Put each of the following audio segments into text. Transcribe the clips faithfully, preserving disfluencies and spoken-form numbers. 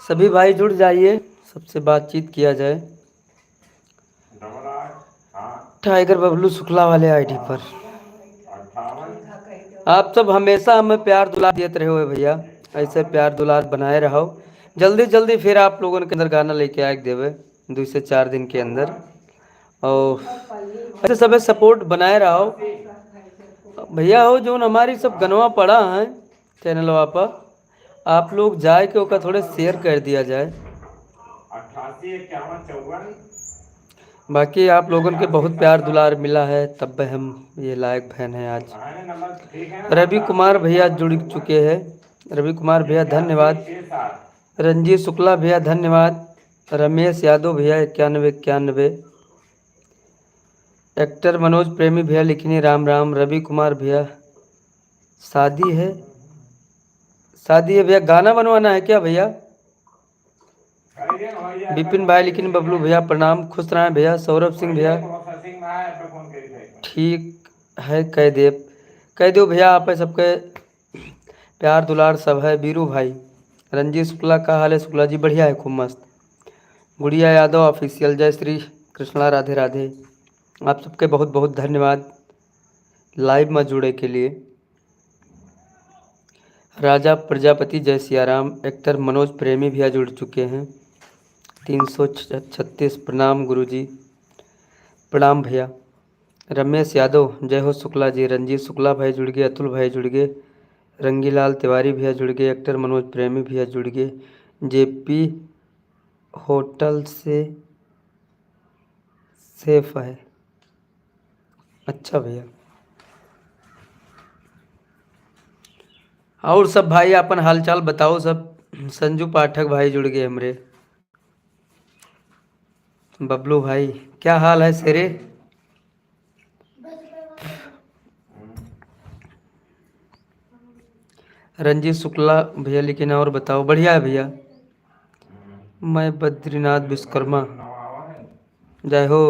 सभी भाई जुड़ जाइए, सबसे बातचीत किया जाए। डबल आठ, हाँ। टाइगर बबलू शुक्ला वाले आईडी पर। अट्ठावन। आप सब हमेशा हमें प्यार दुलार देत रहे हो भैया, ऐसे प्यार दुलार बनाए रहो। जल्दी जल्दी फिर आप लोगन के अंदर गाना लेके आए देवे, दो से चार दिन के अंदर। और ऐसे सबे सपोर्ट बनाए रहो भैया। हो जौन हमारी सब गनवा पड़ा है चैनलवा पर, आप लोग जाए के ओका थोड़े शेयर कर दिया जाए। अट्ठासी इक्यावन चौवन। बाकी आप लोगन के बहुत प्यार दुलार मिला है, तब हम ये लायक भैन हैं आज। रवि कुमार भैया जुड़ चुके हैं। रवि कुमार भैया धन्यवाद। रंजीत शुक्ला भैया धन्यवाद। रमेश यादव भैया इक्यानवे इक्यानवे। एक्टर मनोज प्रेमी भैया लिखनी राम राम। रवि कुमार भैया शादी है, शादी है भैया, गाना बनवाना है क्या भैया? विपिन भाई लिखनी बबलू भैया प्रणाम, खुश रहें भैया। सौरभ सिंह भैया ठीक है, कह दे, कह दो भैया, आप सबके प्यार दुलार सब है। बीरू भाई, रंजीत शुक्ला का हाल है? शुक्ला जी बढ़िया है, खूब मस्त। गुड़िया यादव ऑफिशियल, जय श्री कृष्णा, राधे राधे। आप सबके बहुत बहुत धन्यवाद लाइव में जुड़े के लिए। राजा प्रजापति, जय सिया राम। एक्टर मनोज प्रेमी भैया जुड़ चुके हैं। तीन सौ छत्तीस, प्रणाम गुरुजी। प्रणाम भैया। रमेश यादव, जय हो शुक्ला जी। रंजीत शुक्ला भाई जुड़ गए, अतुल भाई जुड़ गए, रंगीलाल तिवारी भैया जुड़ गए, एक्टर मनोज प्रेमी भैया जुड़ गए। जेपी होटल से सेफ है। अच्छा भैया, और सब भाई अपन हालचाल बताओ सब। संजू पाठक भाई जुड़ गए हमरे। बबलू भाई, क्या हाल है शेरे? रंजीत शुक्ला भैया, लेकिन और बताओ, बढ़िया है भैया। मैं बद्रीनाथ विश्वकर्मा, जय हो।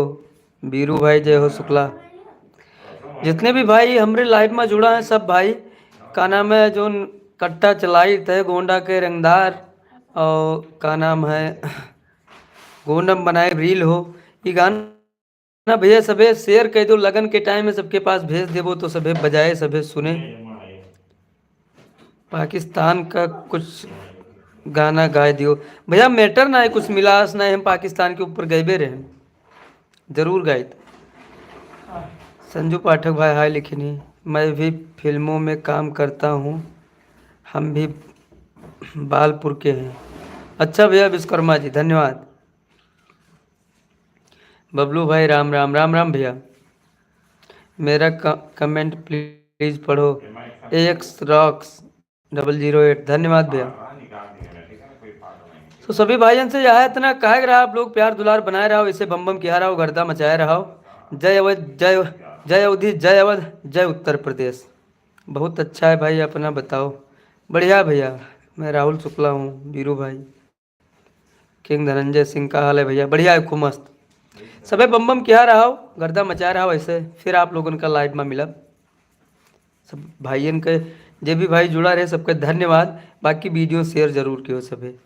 बीरू भाई, जय हो शुक्ला। जितने भी भाई हमरे लाइव में जुड़ा है, सब भाई, का नाम है, जोन कट्टा चलाइत है गोंडा के रंगदार, और का नाम है, गोंडम बनाए रील हो, ये गाना ना भैया, सभे शेयर कइ दो, लगन के टाइम में सबके पास भेज देबो, तो सभे बजाए, सभे सुने। पाकिस्तान का कुछ गाना गाए दियो भैया, मैटर ना है, कुछ मिलास ना है, हम पाकिस्तान के ऊपर गइबे रहे, जरूर गाइत। संजू पाठक भाई हाय लिखिन ही, मैं भी फिल्मों में काम करता हूँ, हम भी बालपुर के हैं। अच्छा भैया विश्वकर्मा जी, धन्यवाद। बबलू भाई राम राम। राम राम भैया। मेरा क-, कमेंट प्लीज पढ़ो। X rocks double zero eight, धन्यवाद भैया। तो सभी भाइयन से यह इतना कहे के रहा, आप लोग प्यार दुलार बनाए रहो, इसे बम बम किहा रहो, गर्दा मचाए रहो। जय अवध, जय, जय अवधी, जय अवध, जय उत्तर प्रदेश। बहुत अच्छा है भाई, अपना बताओ। बढ़िया भैया, मैं राहुल शुक्ला हूँ, बीरू भाई। किंग धनंजय सिंह का हाल है भैया? बढ़िया है, खूब मस्त। सबे बम बम किहा रहो, गर्दा मचा रहो ऐसे, फिर आप लोगन का लाइव में मिलब। सब भाइयन के, जे भी भाई जुड़ा रहे, सबके धन्यवाद। बाकी वीडियो शेयर जरूर किहो सभे।